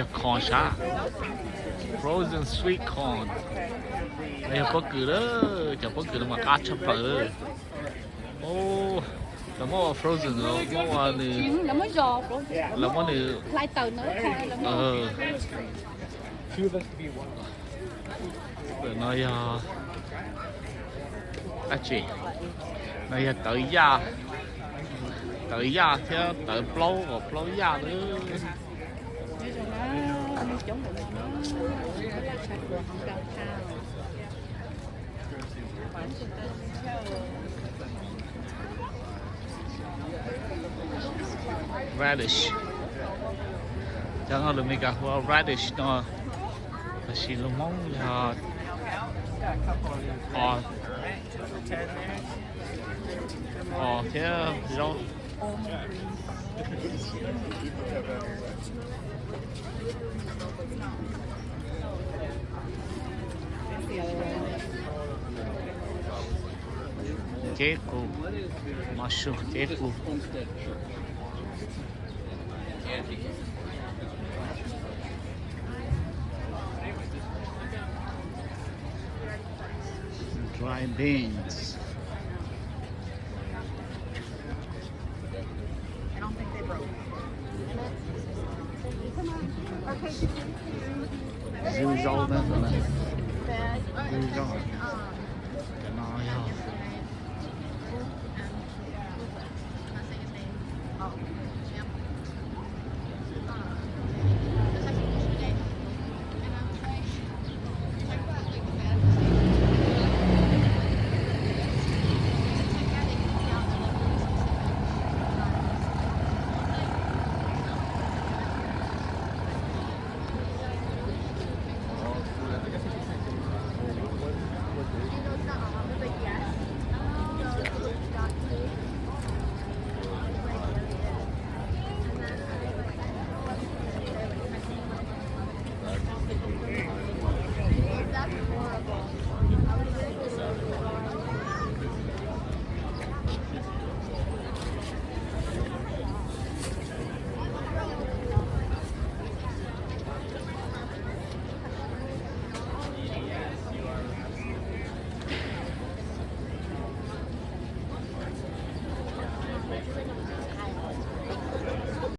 Yog corn sab, frozen sweet corn. No yog pob kws lawm, cov pob kws no mas qab tshaj plaws lawm. Lawv muab ua frozen, lawv muab ua nws, lawv muab nws, no yog dab tsi? No yog tawv yaj, tawv yaj thiab tawv plaub, kom plaub yaj lawm. Radish. Cov no lus Meskas hu ua radish no, tab sis lus Hmoob yog os, os thiab zaub. Ceb qus, mushroom ceb qus. Dry beans. Zwb zaub na, zwb zaub. Cov no yog